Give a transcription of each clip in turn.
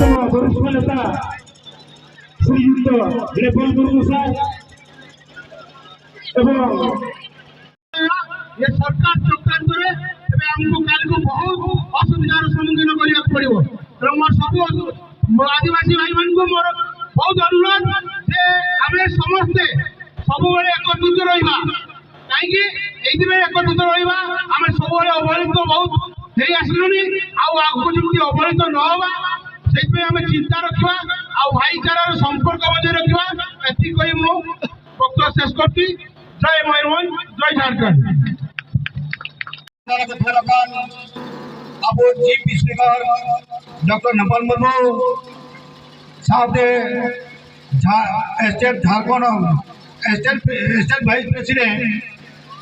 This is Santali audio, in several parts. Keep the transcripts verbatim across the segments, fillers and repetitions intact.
ବରିଷ୍ଠ ନେତା ଶ୍ରୀଯୁକ୍ତ ରେବଲ ମୁର୍ମୁ ସାର୍ ଏବଂ ଏ ସରକାର ଚକ୍ରାନ୍ତରେ ଏବେ ଆମକୁ କାଲିକୁ ବହୁତ ଅସୁବିଧାର ସମ୍ମୁଖୀନ କରିବାକୁ ପଡ଼ିବ। ତେଣୁ ମୋର ସବୁ ଆଦିବାସୀ ଭାଇମାନଙ୍କୁ ମୋର ବହୁତ ଅନୁରୋଧ ଯେ ଆମେ ସମସ୍ତେ ସବୁବେଳେ ଏକତ୍ରିତ ରହିବା। କାହିଁକି ଏଇଥିପାଇଁ ଏକତ୍ରିତ ରହିବା? ଆମେ ସବୁବେଳେ ଅବହେଳିତ ବହୁତ ହେଇ ଆସିଲୁଣି, ଆଉ ଆଗକୁ ଯେମିତି ଅବହେଳିତ ନ ହବା, ସେଥିପାଇଁ ଆମେ ଚିନ୍ତା ରଖିବା, ଆଉ ଭାଇଚାରାର ସମ୍ପର୍କ ବଜାୟ ରଖିବା। ଏତିକି କହି ମୁଁ ବକ୍ତବ୍ୟ ଶେଷ କରୁଛି। ଜୟ ମୟୂରଭଞ୍ଜ, ଜୟ ଝାଡ଼ଖଣ୍ଡ। ᱟᱵᱚ chief speaker doctor Nobol Murmu ᱥᱟᱶᱛᱮ ᱡᱷᱟ-, state Jharkhand state, state vice president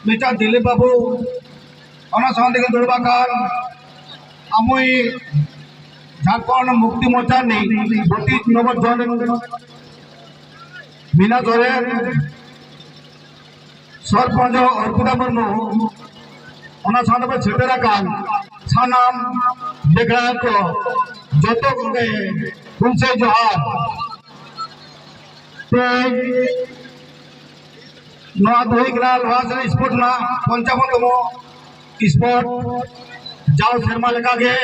mister Dilip babu, ᱚᱱᱟ ᱥᱟᱶ ᱛᱮᱜᱮ ᱫᱩᱲᱩᱵ ᱟᱠᱟᱱ ᱟᱢᱩᱭ ᱡᱷᱟᱲᱠᱷᱚᱸᱰ ᱢᱩᱠᱛᱤ ᱢᱳᱨᱪᱟ ᱨᱤᱱᱤᱡ ᱵᱚᱛᱤᱥ ᱱᱚᱢᱵᱚᱨ ᱡᱚᱱ ᱨᱮᱱ ᱢᱤᱱᱟ ᱥᱚᱨᱮᱱ, ᱥᱚᱨᱯᱚᱧᱪ ᱚᱨᱯᱤᱛᱟ ᱢᱩᱨᱢᱩ, ᱚᱱᱟ ᱥᱟᱶᱛᱮ ᱵᱚᱱ ᱥᱮᱴᱮᱨ ᱟᱠᱟᱱ ᱥᱟᱱᱟᱢ ᱵᱮᱜᱽᱲᱟ ᱠᱚ, ᱡᱚᱛᱚ ᱠᱚᱜᱮ ᱦᱩᱞᱥᱟᱹᱭ ᱡᱚᱦᱟᱨ᱾ ᱛᱮᱦᱮᱧ ᱱᱚᱣᱟ ᱫᱚ ᱦᱩᱭᱩᱜ ᱠᱟᱱᱟ ᱞᱳᱦᱟᱥᱟᱞ ᱥᱯᱳᱨᱴ ᱨᱮᱱᱟᱜ ᱯᱚᱧᱪᱟᱵᱚᱱᱛᱚᱢᱚ ᱥᱯᱳᱨᱴ᱾ ᱡᱟᱣ ᱥᱮᱨᱢᱟ ᱞᱮᱠᱟᱜᱮ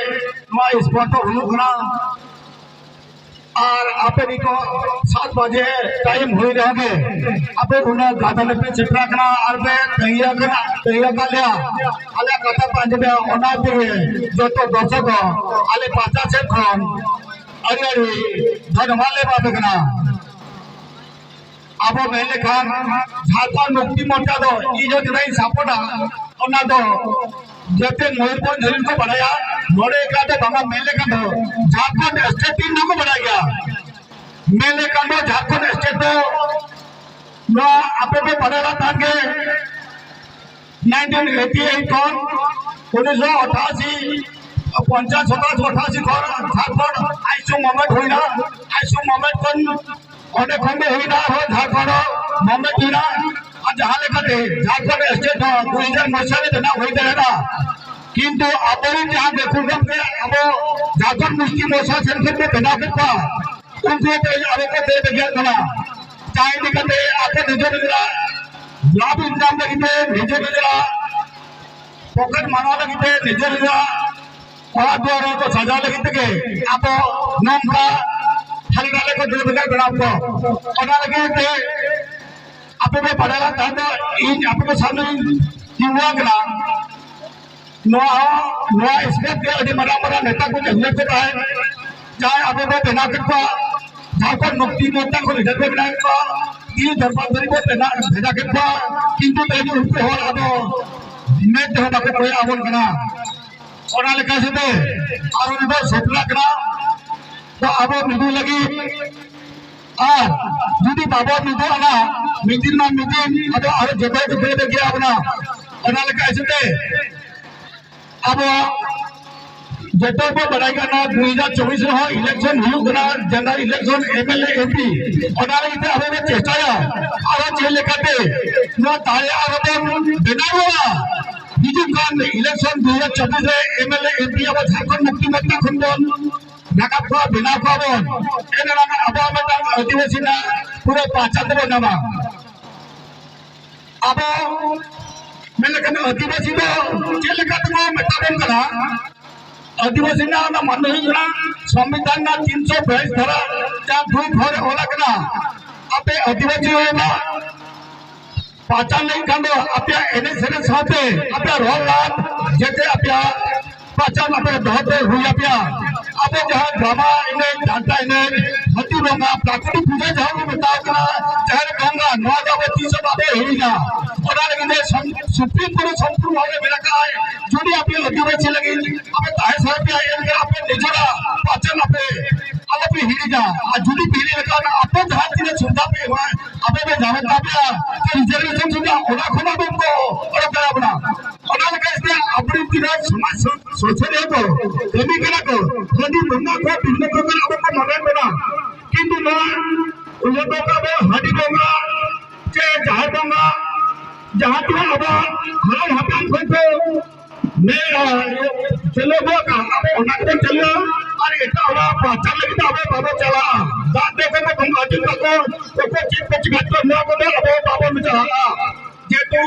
ᱱᱚᱣᱟ ᱥᱯᱳᱨᱴ ᱫᱚ ᱦᱩᱭᱩᱜ ᱠᱟᱱᱟ᱾ ᱟᱨ ᱟᱯᱮ ᱱᱤᱛᱚᱜ ᱥᱟᱛ ᱵᱟᱡᱮ ᱴᱟᱭᱤᱢ ᱦᱩᱭ ᱨᱮᱦᱚᱸ ᱜᱮ ᱟᱯᱮ ᱩᱱᱟᱹᱜ ᱜᱟᱫᱟ ᱨᱮᱯᱮ ᱥᱮᱴᱮᱨ ᱟᱠᱟᱱᱟ ᱟᱨ ᱯᱮ ᱛᱟᱺᱜᱤ ᱟᱠᱟᱱᱟ, ᱛᱟᱺᱜᱤ ᱟᱠᱟᱫ ᱞᱮᱭᱟ᱾ ᱟᱞᱮᱭᱟᱜ ᱠᱟᱛᱷᱟ ᱯᱮ ᱟᱸᱡᱚᱢ ᱞᱮᱭᱟ, ᱚᱱᱟ ᱛᱮᱜᱮ ᱡᱚᱛᱚ ᱫᱚᱨᱥᱚᱠ ᱠᱚ ᱟᱞᱮ ᱯᱟᱦᱴᱟ ᱥᱮᱫ ᱠᱷᱚᱱ ᱟᱹᱰᱤ ᱟᱹᱰᱤ ᱫᱷᱚᱱᱭᱚᱵᱟᱫ ᱞᱮ ᱮᱢᱟ ᱯᱮ ᱠᱟᱱᱟ᱾ ᱟᱵᱚ ᱢᱮᱱ ᱞᱮᱠᱷᱟᱱ ᱡᱷᱟᱲᱠᱷᱚᱸᱰ ᱢᱩᱠᱛᱤ ᱢᱳᱨᱪᱟ ᱫᱚ ᱤᱧ ᱦᱚᱸ ᱪᱮᱫᱟᱜ ᱤᱧ ᱥᱟᱯᱳᱨᱴᱟ, ᱚᱱᱟ ᱫᱚ ᱡᱟᱛᱮ ᱢᱚᱭᱩᱨᱵᱷᱚᱸᱡᱽ ᱦᱤᱞ ᱠᱚ ᱵᱟᱲᱟᱭᱟ, ᱱᱚᱰᱮ ᱮᱠᱞᱟ ᱫᱚ ᱵᱟᱝᱟ᱾ ᱢᱮᱱ ᱞᱮᱠᱷᱟᱱ ᱫᱚ ᱡᱷᱟᱲᱠᱷᱚᱸᱰ ᱥᱴᱮᱴ ᱴᱤᱢ ᱫᱚᱠᱚ ᱵᱟᱲᱟᱭ ᱜᱮᱭᱟ᱾ ᱢᱮᱱ ᱞᱮᱠᱷᱟᱱ ᱫᱚ ᱡᱷᱟᱲᱠᱷᱚᱸᱰ ᱥᱴᱮᱴ ᱫᱚ ᱱᱚᱣᱟ ᱟᱯᱮ ᱯᱮ ᱵᱟᱲᱟᱭ ᱠᱟᱱ ᱜᱮ, ᱱᱟᱭᱤᱱᱴᱤᱱ ᱮᱭᱤᱴᱤ ᱮᱭᱤᱴ ᱠᱷᱚᱱ ᱩᱱᱤᱥᱥᱚ ᱟᱴᱷᱟᱥᱤ, ᱯᱚᱧᱪᱟᱥ, ᱥᱟᱛᱟᱥᱤ, ᱟᱴᱷᱟᱥᱤ ᱠᱷᱚᱱ ᱡᱷᱟᱲᱠᱷᱚᱸᱰ ᱟᱭᱤᱥᱚᱝ ᱢᱩᱵᱷᱢᱮᱱᱴ ᱦᱩᱭᱱᱟ᱾ ᱟᱭᱤᱥᱚᱝ ᱢᱩᱵᱷᱢᱮᱱᱴ ᱠᱷᱚᱱ ᱚᱸᱰᱮ ᱠᱷᱚᱱ ᱜᱮ ᱦᱩᱭᱱᱟ ᱟᱨᱦᱚᱸ ᱡᱷᱟᱲᱠᱷᱚᱸᱰ ᱢᱩᱵᱷᱢᱮᱱᱴ ᱦᱩᱭᱱᱟ᱾ ᱟᱨ ᱡᱟᱦᱟᱸ ᱞᱮᱠᱟᱛᱮ ᱡᱷᱟᱲᱠᱷᱚᱸᱰ ᱥᱴᱮᱴ ᱦᱚᱸ ᱫᱩ ᱦᱟᱡᱟᱨ ᱢᱚᱥᱤᱦᱟ ᱨᱮ ᱵᱮᱱᱟᱣ ᱦᱩᱭ ᱫᱟᱲᱮᱭᱟᱜᱼᱟ᱾ ᱠᱤᱱᱛᱩ ᱟᱵᱚᱨᱮᱱ ᱡᱟᱦᱟᱸ ᱜᱟᱹᱠᱷᱩᱲ ᱜᱚᱢᱠᱮ ᱟᱵᱚ ᱡᱷᱟᱲᱠᱷᱚᱸᱰ ᱜᱩᱥᱴᱤ ᱢᱚᱥᱟ ᱥᱮᱱ ᱠᱷᱚᱱ ᱠᱚ ᱵᱮᱱᱟᱣ ᱠᱮᱫ ᱠᱚᱣᱟ, ᱩᱱᱠᱩ ᱦᱚᱸ ᱛᱮᱦᱮᱧ ᱟᱵᱚ ᱠᱚ ᱫᱮᱭᱟ ᱵᱮᱜᱮᱫ ᱠᱟᱱᱟ᱾ ᱡᱟᱦᱟᱸ ᱤᱫᱤ ᱠᱟᱛᱮ ᱟᱠᱚ ᱱᱤᱡᱮ ᱱᱤᱡᱮᱨᱟᱜ ᱞᱟᱵᱷ ᱤᱱᱠᱟᱢ ᱞᱟᱹᱜᱤᱫ ᱛᱮ, ᱱᱤᱡᱮ ᱱᱤᱡᱮᱨᱟᱜ ᱯᱚᱠᱮᱴ ᱢᱟᱱᱟᱣ ᱞᱟᱹᱜᱤᱫ ᱛᱮ, ᱱᱤᱡᱮ ᱱᱤᱡᱮᱨᱟᱜ ᱚᱲᱟᱜ ᱫᱩᱣᱟᱹᱨ ᱠᱚ ᱥᱟᱡᱟᱣ ᱞᱟᱹᱜᱤᱫ ᱛᱮᱜᱮ ᱟᱵᱚ ᱱᱚᱝᱠᱟ ᱦᱟᱞᱮ ᱰᱟᱞᱮ ᱠᱚ ᱫᱟᱹᱲ ᱵᱷᱮᱜᱟᱨ ᱵᱮᱱᱟᱣ ᱠᱚ᱾ ᱚᱱᱟ ᱞᱟᱹᱜᱤᱫ ᱛᱮ ᱟᱯᱮ ᱯᱮ ᱵᱟᱲᱟᱭᱟ, ᱛᱟᱦᱮᱸ ᱫᱚ ᱤᱧ ᱟᱯᱮ ᱠᱚ ᱥᱟᱢᱱᱮᱧ ᱛᱤᱸᱜᱩ ᱟᱠᱟᱱᱟ᱾ ᱱᱚᱣᱟ ᱦᱚᱸ, ᱱᱚᱣᱟ ᱥᱴᱮᱴ ᱜᱮ ᱟᱹᱰᱤ ᱢᱟᱨᱟᱝ ᱢᱟᱨᱟᱝ ᱱᱮᱛᱟ ᱠᱚ ᱡᱟᱹᱦᱩᱲ ᱠᱚ ᱛᱟᱦᱮᱸᱫ, ᱡᱟᱦᱟᱸᱭ ᱟᱵᱚ ᱵᱚ ᱵᱮᱱᱟᱣ ᱠᱮᱫ ᱠᱚᱣᱟ, ᱡᱷᱟᱲᱠᱷᱚᱸᱰ ᱢᱩᱠᱛᱤ ᱢᱳᱨᱪᱟ ᱠᱷᱚᱱ leader ᱵᱚ ᱵᱮᱱᱟᱣ ᱠᱮᱫ ᱠᱚᱣᱟ, ᱛᱤᱱ ᱫᱷᱚᱨᱢᱟᱱᱛᱚᱨᱤ ᱵᱚ ᱵᱮᱱᱟᱣ, ᱵᱷᱮᱡᱟ ᱠᱮᱫ ᱠᱚᱣᱟ, ᱠᱤᱱᱛᱩ ᱛᱮᱦᱮᱧ ᱩᱱᱠᱩ ᱦᱚᱲ ᱟᱵᱚ ᱢᱮᱫ ᱛᱮᱦᱚᱸ ᱵᱟᱠᱚ ᱠᱚᱭᱚᱜ ᱟᱵᱚᱱ ᱠᱟᱱᱟ᱾ ᱚᱱᱟ ᱞᱮᱠᱟ ᱥᱮᱫ ᱟᱨ ᱩᱱᱤ ᱵᱚ ᱥᱮᱴᱮᱨ ᱟᱠᱟᱱᱟ᱾ ᱛᱚ ᱟᱵᱚ ᱢᱤᱫ ᱞᱟᱹᱜᱤᱫ ᱟᱨ ᱡᱩᱫᱤ ᱵᱟᱵᱚ ᱢᱤᱫᱚᱜᱼᱟ, ᱢᱤᱫ ᱫᱤᱱ ᱢᱟ ᱢᱤᱫ ᱫᱤᱱ ᱟᱵᱚ ᱟᱨᱚ ᱡᱚᱛᱚ ᱠᱚ ᱫᱟᱹᱲ ᱜᱮᱭᱟ ᱵᱚᱱᱟ᱾ ᱚᱱᱟ ᱞᱮᱠᱟ ᱦᱤᱥᱟᱹᱵ ᱛᱮ ᱟᱵᱚ ᱡᱚᱛᱚ ᱵᱚ ᱵᱟᱲᱟᱭ ᱠᱟᱱᱟ, ᱫᱩ ᱦᱟᱡᱟᱨ ᱪᱚᱵᱵᱤᱥ ᱨᱮᱦᱚᱸ election ᱦᱩᱭᱩᱜ ᱠᱟᱱᱟ, general election, M L A, M P᱾ ᱚᱱᱟ ᱞᱟᱹᱜᱤᱫ ᱛᱮ ᱟᱵᱚ ᱵᱚ ᱪᱮᱥᱴᱟᱭᱟ ᱟᱨᱚ ᱪᱮᱫ ᱞᱮᱠᱟᱛᱮ ᱱᱚᱣᱟ ᱫᱟᱲᱮ ᱟᱨᱚ ᱵᱚᱱ ᱵᱮᱱᱟᱣᱟ᱾ ᱦᱤᱡᱩᱜ ᱠᱟᱱ election ᱫᱩ ᱦᱟᱡᱟᱨ ᱪᱚᱵᱵᱤᱥ ᱨᱮ M L A, M P ᱟᱵᱚ ᱡᱷᱟᱲᱠᱷᱚᱸᱰ ᱢᱩᱠᱛᱤ ᱢᱳᱨᱪᱟ ᱠᱷᱚᱱ ᱵᱚᱱ ᱨᱟᱠᱟᱵ ᱠᱚᱣᱟ, ᱵᱮᱱᱟᱣ ᱠᱚᱣᱟ ᱵᱚᱱ᱾ ᱮᱱ ᱨᱮᱱᱟᱜ ᱟᱵᱚᱣᱟᱜ ᱢᱤᱫᱴᱟᱝ ᱟᱹᱫᱤᱵᱟᱹᱥᱤ ᱨᱮᱱᱟᱜ ᱯᱩᱨᱟᱹ ᱯᱟᱦᱪᱟᱱ ᱛᱮᱵᱚᱱ ᱧᱟᱢᱟ᱾ ᱟᱵᱚ ᱢᱮᱱ ᱞᱮᱠᱷᱟᱱ ᱟᱹᱫᱤᱵᱟᱹᱥᱤ ᱫᱚ ᱪᱮᱫ ᱞᱮᱠᱟ ᱛᱮᱵᱚ ᱢᱮᱛᱟ ᱵᱚᱱ ᱠᱟᱱᱟ? ᱟᱹᱫᱤᱵᱟᱹᱥᱤ ᱨᱮᱱᱟᱜ ᱚᱱᱟ ᱢᱟᱱᱮ ᱦᱩᱭᱩᱜ ᱠᱟᱱᱟ, ᱥᱚᱝᱵᱤᱫᱷᱟᱱ ᱨᱮᱱᱟᱜ ᱛᱤᱱᱥᱚ ᱵᱟᱭᱤᱥ ᱫᱷᱟᱨᱟ ᱡᱟᱦᱟᱸ ᱫᱩ ᱫᱷᱟᱨᱟ ᱚᱞ ᱟᱠᱟᱱᱟ, ᱟᱯᱮ ᱟᱹᱫᱤᱵᱟᱹᱥᱤ ᱨᱮᱱᱟᱜ ᱯᱟᱦᱪᱟᱱ ᱞᱟᱹᱜᱤᱫ ᱠᱷᱟᱱ ᱫᱚ ᱟᱯᱮᱭᱟᱜ ᱮᱱᱮᱡ ᱥᱮᱨᱮᱧ ᱥᱟᱶᱛᱮ ᱟᱯᱮᱭᱟᱜ ᱨᱚᱲ ᱞᱟᱸᱫ ᱡᱮᱛᱮ ᱟᱯᱮᱭᱟᱜ ᱯᱟᱦᱪᱟᱱ ᱟᱯᱮ ᱫᱚᱦᱚ ᱛᱮ ᱦᱩᱭ ᱟᱯᱮᱭᱟ᱾ ᱟᱵᱚ ᱡᱟᱦᱟᱸ ᱰᱨᱟᱢᱟ ᱮᱱᱮᱡ, ᱰᱟᱱᱴᱟ ᱮᱱᱮᱡ, ᱦᱟᱹᱛᱤ ᱵᱚᱸᱜᱟ, ᱯᱨᱟᱠᱨᱤᱛᱤᱠ ᱯᱩᱡᱟᱹ ᱡᱟᱦᱟᱸ ᱵᱚᱱ ᱢᱮᱛᱟᱣ ᱠᱟᱱᱟ, ᱡᱟᱦᱮᱨ ᱵᱚᱸᱜᱟ, ᱱᱚᱣᱟ ᱫᱚ ᱟᱵᱚ ᱛᱤᱥ ᱦᱚᱸ ᱵᱟᱵᱚ ᱦᱤᱲᱤᱧᱟ᱾ ᱚᱱᱟ ᱞᱟᱹᱜᱤᱫ ᱛᱮ ᱥᱚᱢ-, ᱥᱩᱯᱨᱤᱢ ᱠᱳᱨᱴ ᱥᱚᱢᱯᱩᱨᱱ ᱵᱷᱟᱵᱮ ᱢᱮᱱᱟᱜ ᱟᱠᱟᱫ, ᱡᱩᱫᱤ ᱟᱯᱮ ᱟᱹᱫᱤᱵᱟᱹᱥᱤ ᱞᱟᱹᱜᱤᱫ ᱟᱯᱮ ᱛᱟᱦᱮᱸ ᱥᱟᱱᱟ ᱯᱮᱭᱟ, ᱮᱱᱠᱷᱟᱱ ᱟᱯᱮ ᱱᱤᱡᱮᱨᱟᱜ ᱯᱟᱦᱪᱟᱱ ᱟᱯᱮ ᱟᱞᱚᱯᱮ ᱦᱤᱲᱤᱧᱟ᱾ ᱟᱨ ᱡᱩᱫᱤ ᱯᱮ ᱦᱤᱲᱤᱧ ᱞᱮᱠᱷᱟᱱ ᱟᱯᱮ ᱡᱟᱦᱟᱸ ᱛᱤᱱᱟᱹᱜ ᱥᱩᱵᱤᱫᱷᱟ ᱯᱮ ᱮᱢᱟ, ᱟᱯᱮ ᱯᱮ ᱧᱟᱢᱮᱫ ᱛᱟᱯᱮᱭᱟ, ᱥᱮ reservation ᱥᱩᱵᱤᱫᱷᱟ, ᱚᱱᱟ ᱠᱷᱚᱱ ᱟᱵᱚ ᱠᱚ ᱚᱰᱚᱠ ᱫᱟᱲᱮᱭᱟᱵᱚᱱᱟ᱾ ᱚᱱᱟ ᱞᱮᱠᱟᱛᱮ ᱟᱵᱚᱨᱮᱱ ᱛᱤᱱᱟᱹᱜ ᱥᱚᱢᱟᱡᱽ ᱥᱩ-, ᱥᱩᱥᱟᱹᱨᱤᱭᱟᱹ ᱠᱚ ᱠᱟᱹᱢᱤ ᱠᱟᱱᱟ ᱠᱚ, ᱦᱟᱺᱰᱤ ᱵᱚᱸᱜᱟ ᱠᱚ ᱵᱤᱵᱷᱤᱱᱱᱚ ᱯᱨᱚᱠᱟᱨ ᱟᱵᱚ ᱠᱚ ᱢᱟᱱᱟᱣ ᱵᱚᱱᱟ, ᱠᱤᱱᱛᱩ ᱱᱚᱣᱟ ᱩᱱᱤ ᱫᱚ ᱟᱵᱚ ᱦᱟᱺᱰᱤ ᱵᱚᱸᱜᱟ ᱪᱮ ᱡᱟᱦᱮᱨ ᱵᱚᱸᱜᱟ ᱡᱟᱦᱟᱸ ᱛᱤᱱᱟᱹᱜ ᱟᱵᱚ ᱦᱟᱲᱟᱢ ᱦᱟᱯᱲᱟᱢ ᱠᱷᱚᱱ ᱠᱚ ᱢᱮ-, ᱪᱟᱹᱞᱩ ᱟᱹᱜᱩ ᱟᱠᱟᱫ, ᱟᱵᱚ ᱚᱱᱟ ᱠᱚᱵᱚᱱ ᱪᱟᱹᱞᱩᱭᱟ᱾ ᱟᱨ ᱯᱟᱦᱪᱟᱱ ᱞᱟᱹᱜᱤᱫ ᱟᱵᱚ ᱵᱟᱵᱚ ᱪᱟᱞᱟᱜᱼᱟ᱾ ᱫᱟᱜ ᱛᱮ ᱠᱚ ᱵᱚᱸᱜᱟ ᱦᱚᱪᱚ ᱠᱟᱠᱚ, ᱚᱠᱚᱭ ᱪᱮᱫ ᱠᱚ ᱪᱤᱠᱟᱹ ᱦᱚᱪᱚ, ᱱᱚᱣᱟ ᱠᱚᱫᱚ ᱟᱵᱚ ᱵᱟᱵᱚᱱ ᱪᱟᱞᱟᱜᱼᱟ᱾ ᱡᱮᱦᱮᱛᱩ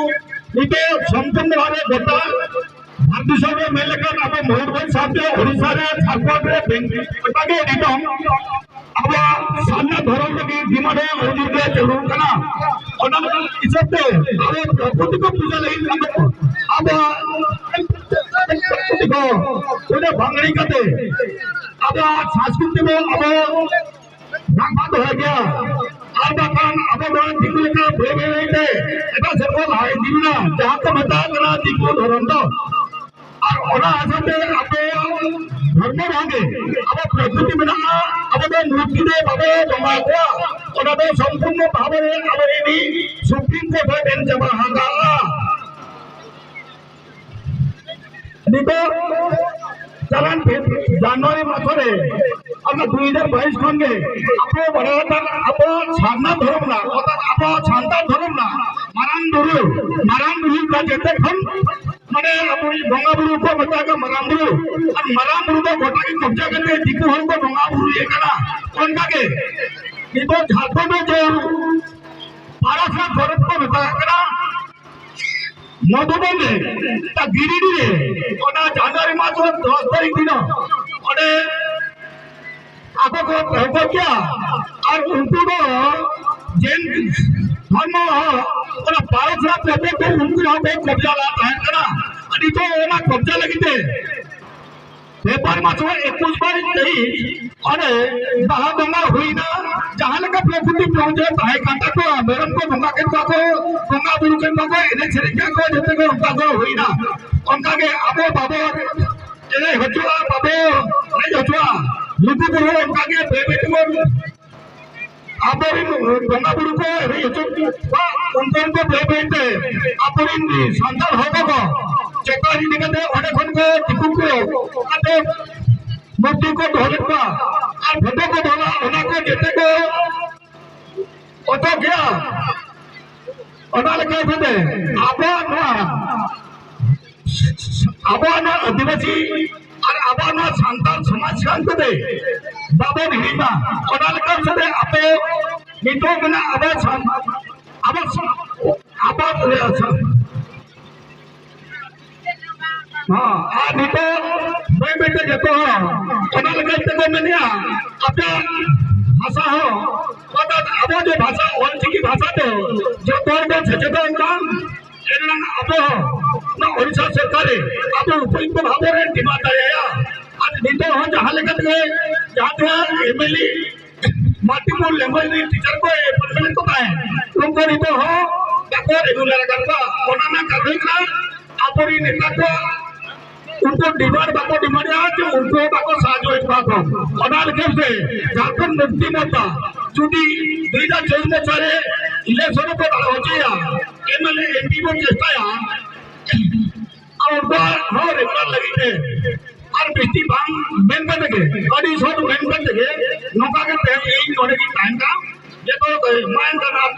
ᱱᱤᱛᱚᱜ ᱥᱚᱢᱯᱩᱨᱱᱚ ᱵᱷᱟᱵᱮ ᱜᱚᱴᱟ ᱵᱷᱟᱨᱚᱛ ᱫᱤᱥᱚᱢ ᱨᱮ ᱢᱮᱱ ᱞᱮᱠᱷᱟᱱ ᱟᱵᱚ ᱢᱚᱭᱩᱨᱵᱷᱚᱸᱡᱽ ᱥᱟᱶᱛᱮ ᱳᱰᱤᱥᱟ ᱨᱮ, ᱡᱷᱟᱲᱠᱷᱚᱸᱰ ᱨᱮ, ᱵᱮᱝᱜᱚᱞ, ᱜᱚᱴᱟ ᱜᱮ ᱱᱤᱛᱚᱝ ᱟᱵᱚᱣᱟᱜ ᱥᱟᱨᱱᱟ ᱫᱷᱚᱨᱚᱢ ᱞᱟᱹᱜᱤᱫ demand ᱦᱚᱸ ᱟᱹᱰᱤ ᱡᱳᱨ ᱜᱮ ᱪᱟᱹᱞᱩ ᱠᱟᱱᱟ᱾ ᱚᱱᱟ ᱦᱤᱥᱟᱹᱵ ᱛᱮ ᱟᱵᱚ ᱯᱨᱚᱠᱨᱤᱛᱤ ᱠᱚ ᱯᱩᱡᱟᱹ ᱞᱟᱹᱜᱤᱫ ᱟᱵᱚ ᱟᱵᱚᱣᱟᱜ ᱯᱨᱚᱠᱨᱤᱛᱤ ᱠᱚ ᱯᱩᱡᱟᱹ ᱵᱟᱝ ᱦᱤᱲᱤᱧ ᱠᱟᱛᱮ ᱟᱵᱚᱣᱟᱜ ᱥᱚᱝᱥᱠᱨᱤᱛᱤ ᱵᱚ ᱟᱵᱚ ᱨᱟᱠᱷᱟ ᱫᱚᱦᱚᱭ ᱜᱮᱭᱟ᱾ ᱟᱨ ᱵᱟᱠᱷᱟᱱ ᱟᱵᱚ ᱱᱚᱣᱟ ᱫᱤᱠᱩ ᱞᱮᱠᱟ ᱵᱟᱹᱭ ᱵᱟᱹᱭ ᱵᱟᱹᱭ ᱛᱮ ᱮᱴᱟᱜ ᱥᱮᱫ ᱵᱚᱱ ᱞᱟᱦᱟ ᱤᱫᱤ ᱵᱚᱱᱟ, ᱡᱟᱦᱟᱸ ᱠᱚ ᱢᱮᱛᱟᱜ ᱠᱟᱱᱟ ᱫᱤᱠᱩ ᱫᱷᱚᱨᱚᱢ ᱫᱚ᱾ ᱟᱨ ᱚᱱᱟ ᱦᱤᱥᱟᱹᱵ ᱛᱮ ᱟᱵᱚ ᱫᱷᱚᱨᱢᱚ ᱨᱮᱦᱚᱸ ᱜᱮ ᱟᱵᱚ ᱯᱨᱚᱠᱨᱤᱛᱤ ᱢᱮᱱᱟᱜᱼᱟ, ᱟᱵᱚ ᱫᱚ ᱢᱩᱨᱛᱤ ᱫᱚ ᱵᱟᱵᱚ ᱵᱚᱸᱜᱟ ᱠᱚᱣᱟ, ᱚᱱᱟ ᱫᱚ ᱥᱚᱢᱯᱩᱨᱱᱚ ᱵᱷᱟᱵᱮ ᱨᱮ ᱟᱵᱚ ᱨᱮᱱ ᱥᱩᱯᱨᱤᱢ ᱠᱳᱨᱴ ᱮ ᱮᱢ ᱪᱟᱵᱟ ᱟᱠᱟᱫᱼᱟ᱾ ᱱᱤᱛᱚᱜ ᱪᱟᱞᱟᱱ ᱯᱷᱮᱵ-, ᱡᱟᱱᱩᱣᱟᱨᱤ ᱢᱟᱥ ᱨᱮ ᱟᱵᱚ ᱫᱩ ᱦᱟᱡᱟᱨ ᱵᱟᱭᱤᱥ ᱠᱷᱚᱱ ᱜᱮ ᱟᱵᱚ ᱵᱟᱲᱟᱭ ᱠᱟᱱ ᱟᱵᱚ ᱥᱟᱨᱱᱟ ᱫᱷᱚᱨᱚᱢ ᱨᱮᱱᱟᱜ, ᱚᱨᱛᱷᱟᱛ ᱟᱵᱚ ᱥᱟᱱᱛᱟᱲ ᱫᱷᱚᱨᱚᱢ ᱨᱮᱱᱟᱜ ᱢᱟᱨᱟᱝ ᱵᱩᱨᱩ, ᱢᱟᱨᱟᱝ ᱵᱩᱨᱩ ᱫᱚ ᱡᱚᱛᱚ ᱠᱷᱚᱱ ᱢᱟᱱᱮ ᱟᱵᱚ ᱵᱚᱸᱜᱟ ᱵᱩᱨᱩ ᱠᱚ ᱢᱮᱛᱟ ᱠᱚ ᱢᱟᱨᱟᱝ ᱵᱩᱨᱩ, ᱟᱨ ᱢᱟᱨᱟᱝ ᱵᱩᱨᱩ ᱫᱚ ᱜᱚᱴᱟ ᱜᱮ ᱠᱚᱵᱡᱟ ᱠᱟᱛᱮ ᱫᱤᱠᱩ ᱦᱚᱲ ᱠᱚ ᱵᱚᱸᱜᱟ ᱵᱩᱨᱩᱭᱮ ᱠᱟᱱᱟ᱾ ᱚᱱᱠᱟ ᱜᱮ ᱱᱤᱛᱚᱜ ᱡᱷᱟᱲᱠᱷᱚᱸᱰ ᱨᱮ ᱡᱮ ᱯᱟᱨᱟᱥᱱᱟᱛᱷ ᱫᱷᱚᱨᱚᱢ ᱠᱚ ᱢᱮᱛᱟᱜ ᱠᱟᱱᱟ, ᱢᱚᱫᱷᱩᱵᱚᱱ ᱨᱮ, ᱜᱤᱨᱤᱰᱤ ᱨᱮ, ᱚᱱᱟ ᱡᱟᱱᱩᱣᱟᱨᱤ ᱢᱟᱥ ᱨᱮ ᱫᱚᱥ ᱛᱟᱹᱨᱤᱠᱷ ᱫᱤᱱ ᱚᱸᱰᱮ ᱟᱠᱚ ᱠᱚ ᱦᱚᱯᱚᱱ ᱜᱮᱭᱟ᱾ ᱟᱨ ᱩᱱᱠᱩ ᱫᱚ ᱡᱮᱱ ᱫᱷᱚᱨᱢᱚ ᱦᱚᱸ ᱚᱱᱟ ᱯᱟᱨᱚᱥᱱᱟᱛᱷ ᱨᱮ ᱠᱚ ᱩᱱᱠᱩ ᱦᱚᱸ ᱠᱚ ᱠᱚᱵᱡᱟ ᱞᱟᱜ ᱛᱟᱦᱮᱸ ᱠᱟᱱᱟ᱾ ᱟᱨ ᱱᱤᱛᱚᱜ ᱚᱱᱟ ᱠᱚᱵᱡᱟ ᱞᱟᱹᱜᱤᱫ ᱛᱮ ᱯᱷᱮᱵᱽᱨᱩᱣᱟᱨᱤ ᱢᱟᱥ ᱨᱮ ᱮᱠᱩᱥ ᱵᱟᱭᱤᱥ ᱛᱟᱹᱨᱤᱠᱷ ᱚᱸᱰᱮ ᱵᱟᱦᱟ ᱵᱚᱸᱜᱟ ᱦᱩᱭᱱᱟ᱾ ᱡᱟᱦᱟᱸ ᱞᱮᱠᱟ ᱯᱨᱚᱠᱨᱤᱛᱤ ᱯᱨᱚᱯᱚᱧᱪᱚ ᱛᱟᱦᱮᱸ ᱠᱟᱱ ᱛᱟᱠᱚᱣᱟ, ᱢᱮᱨᱚᱢ ᱠᱚ ᱵᱚᱸᱜᱟ ᱠᱮᱫ ᱠᱚᱣᱟ ᱠᱚ, ᱵᱚᱸᱜᱟ ᱵᱩᱨᱩ ᱠᱮᱫ ᱠᱚᱣᱟ ᱠᱚ, ᱮᱱᱮᱡ ᱥᱮᱨᱮᱧ ᱠᱮᱫ ᱠᱚ, ᱡᱚᱛᱚ ᱜᱮ ᱚᱱᱠᱟ ᱠᱚ ᱦᱩᱭᱱᱟ᱾ ᱚᱱᱠᱟ ᱜᱮ ᱟᱵᱚ ᱵᱟᱵᱚ ᱮᱱᱮᱡ ᱦᱚᱪᱚᱜᱼᱟ, ᱵᱟᱵᱚ ᱮᱱᱮᱡ ᱦᱚᱪᱚᱜᱼᱟ᱾ ᱞᱩᱜᱩ ᱵᱩᱨᱩ ᱚᱱᱠᱟ ᱜᱮ ᱵᱟᱹᱭ ᱵᱟᱹᱭ ᱛᱮᱵᱚᱱ ᱟᱵᱚᱨᱮᱱ ᱵᱚᱸᱜᱟ ᱵᱩᱨᱩ ᱠᱚ ᱮᱱᱮᱡ ᱦᱚᱪᱚ ᱠᱚᱣᱟ, ᱩᱱᱠᱩ ᱩᱱᱠᱩ ᱵᱟᱹᱭ ᱵᱟᱹᱭ ᱛᱮ ᱟᱵᱚᱨᱮᱱ ᱥᱟᱱᱛᱟᱲ ᱦᱚᱲ ᱠᱚ ᱪᱮᱛᱟᱱ ᱤᱫᱤ ᱠᱟᱛᱮ ᱚᱸᱰᱮ ᱠᱷᱚᱱ ᱠᱚ ᱫᱤᱠᱩ ᱠᱚ ᱠᱟᱛᱮ ᱢᱩᱨᱛᱤ ᱠᱚ ᱫᱚᱦᱚ ᱞᱮᱫ ᱠᱚᱣᱟ ᱟᱨ ᱯᱷᱳᱴᱳ ᱠᱚ ᱫᱚᱦᱚ ᱞᱮᱫᱟ, ᱚᱱᱟ ᱠᱚ ᱡᱚᱛᱚ ᱠᱚ ᱚᱪᱚᱜ ᱠᱮᱫᱟ᱾ ᱚᱱᱟ ᱞᱮᱠᱟᱛᱮ ᱟᱵᱚᱣᱟᱜ ᱱᱚᱣᱟ, ᱟᱵᱚᱣᱟᱜ ᱱᱚᱣᱟ ᱟᱹᱫᱤᱵᱟᱹᱥᱤ ᱟᱨ ᱟᱵᱚᱣᱟᱜ ᱱᱚᱣᱟ ᱥᱟᱱᱛᱟᱲ ᱥᱚᱢᱟᱡᱽ ᱠᱟᱱ ᱛᱮ ᱦᱤᱲᱤᱧᱟ᱾ ᱚᱱᱟ ᱞᱮᱠᱟ ᱛᱮ ᱟᱯᱮ ᱱᱤᱛᱚᱜ ᱢᱮᱱᱟᱜ ᱟᱵᱚ ᱥᱟᱱ-, ᱟᱵᱚ ᱥᱟᱱ-, ᱟᱵᱚ ᱦᱚᱸ, ᱟᱨ ᱱᱤᱛᱚᱜ ᱵᱟᱹᱭ ᱵᱟᱹᱭ ᱛᱮ ᱡᱚᱛᱚ ᱦᱚᱲ ᱚᱱᱟ ᱞᱮᱠᱟ ᱛᱮᱠᱚ ᱢᱮᱱᱮᱜᱼᱟ, ᱟᱯᱮᱭᱟᱜ ᱵᱷᱟᱥᱟ ᱦᱚᱸ, ᱚᱨᱛᱷᱟᱛ ᱟᱵᱚ ᱡᱮ ᱵᱷᱟᱥᱟ, ᱚᱞᱪᱤᱠᱤ ᱵᱷᱟᱥᱟ ᱫᱚ ᱡᱚᱛᱚ ᱦᱚᱲ ᱵᱚᱱ ᱥᱮᱪᱮᱫᱚᱜ ᱠᱟᱱ, ᱮᱱᱟᱝ ᱟᱵᱚ ᱦᱚᱸ ᱱᱚᱣᱟ ᱳᱰᱤᱥᱟ ᱥᱚᱨᱠᱟᱨ ᱨᱮ ᱟᱵᱚ ᱩᱯᱚᱡᱩᱠᱛᱚ ᱵᱷᱟᱵᱮ ᱨᱮ ᱰᱤᱢᱟᱱᱰ ᱫᱟᱲᱮᱭᱟᱜᱼᱟ᱾ ᱟᱨ ᱱᱤᱛᱚᱜ ᱦᱚᱸ ᱡᱟᱦᱟᱸ ᱞᱮᱠᱟ ᱛᱮᱜᱮ ᱡᱟᱦᱟᱸ ᱛᱤᱱᱟᱹᱜ M L A multiple language ᱨᱮᱱ teacher ᱠᱚ appointment ᱠᱚ ᱛᱟᱦᱮᱸ, ᱩᱱᱠᱩ ᱱᱤᱛᱚᱜ ᱦᱚᱸ ᱵᱟᱠᱚ regular ᱟᱠᱟᱫ ᱠᱚᱣᱟ᱾ ᱚᱱᱟ ᱨᱮᱱᱟᱜ ᱠᱟᱨᱚᱱ ᱦᱩᱭᱩᱜ ᱠᱟᱱᱟ ᱟᱵᱚᱨᱮᱱ ᱱᱮᱛᱟ ᱠᱚ ᱩᱱᱠᱩ demand ᱵᱟᱠᱚ demandᱮᱜᱼᱟ ᱡᱮ ᱩᱱᱠᱩ ᱦᱚᱸ ᱵᱟᱠᱚ ᱥᱟᱦᱟᱡᱽᱡᱚᱭᱮᱫ ᱠᱚᱣᱟ ᱠᱚ᱾ ᱚᱱᱟ ᱞᱟᱹᱜᱤᱫ ᱛᱮ ᱡᱷᱟᱲᱠᱷᱚᱸᱰ ᱢᱩᱠᱛᱤ ᱢᱳᱨᱪᱟ ᱡᱩᱫᱤ ᱫᱩ ᱦᱟᱡᱟᱨ ᱪᱚᱵᱵᱤᱥ ᱵᱚᱪᱷᱚᱨ ᱨᱮ election ᱠᱚ ᱫᱟᱲᱮ ᱦᱚᱪᱚᱭᱟ, M L A, M P ᱵᱚᱱ ᱪᱮᱥᱴᱟᱭᱟ, ᱟᱨ ᱩᱱᱠᱩᱣᱟᱜ ᱦᱚᱸ regular ᱞᱟᱹᱜᱤᱫ ᱛᱮ ᱟᱨ ᱵᱤᱥᱛᱤ ᱵᱟᱝ ᱢᱮᱱ ᱠᱟᱛᱮ ᱜᱮ, ᱟᱹᱰᱤ short ᱢᱮᱱ ᱠᱟᱛᱮ ᱜᱮ ᱱᱚᱝᱠᱟ ᱜᱮ ᱛᱮᱦᱮᱧ ᱤᱧ ᱱᱚᱰᱮ ᱜᱤᱧ ᱛᱟᱦᱮᱱ ᱠᱟᱱᱟ᱾ ᱡᱚᱛᱚ ᱦᱚᱲ ᱠᱚ ᱢᱟ ᱮᱱᱠᱷᱟᱱ ᱟᱨ